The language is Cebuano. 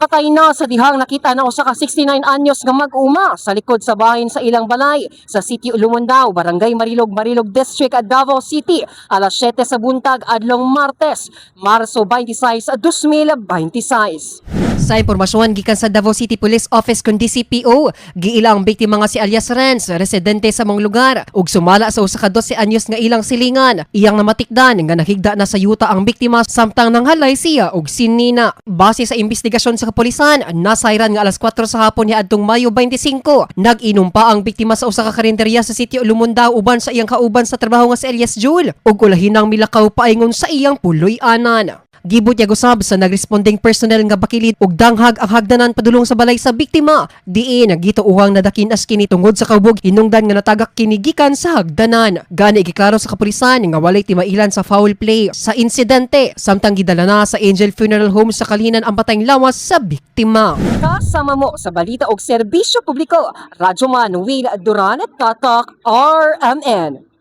Patay na sa dihang nakita na usa ka 69 anyos nga mag-uma sa likod sa bahin sa ilang balay sa Sitio Lumundao, Barangay Marilog, Marilog District at Davao City, alas 7 sa buntag adlong Martes, Marso 26, 2026. Sa impormasyon gikan sa Davao City Police Office kun DCPO, giila ang biktima nga si alias Renz, residente sa mong lugar, ug sumala sa usa ka 12 anyos nga ilang silingan. Iyang namatikdan nga nahigda na sa yuta ang biktima samtang nanghalay siya og sinina. Base sa investigasyon sa kapulisan, nasayran nga alas 4 sa hapon niadtong Mayo 25, nag-inom pa ang biktima sa usa ka karinderya sa Sitio Lumundao uban sa iyang kauban sa trabaho nga si Elias Jul ug ulahinang milakaw paingon sa iyang puloy-anan. Gibot niya gusab sa nagresponding personnel nga bakilid ug danghag ang hagdanan padulong sa balay sa biktima. Diin gituuhang nadakinas kini tungod sa kaubog, hinungdan nga natagak kini gikan sa hagdanan. Gani giklaro sa kapulisan nga walay timailan sa foul play sa insidente, samtang gidala na sa Angel Funeral Home sa Kalinan ang patayng lawas sa biktima. Kasama mo sa balita og serbisyo publiko, Radyo Man Will Duran, Tatak RMN.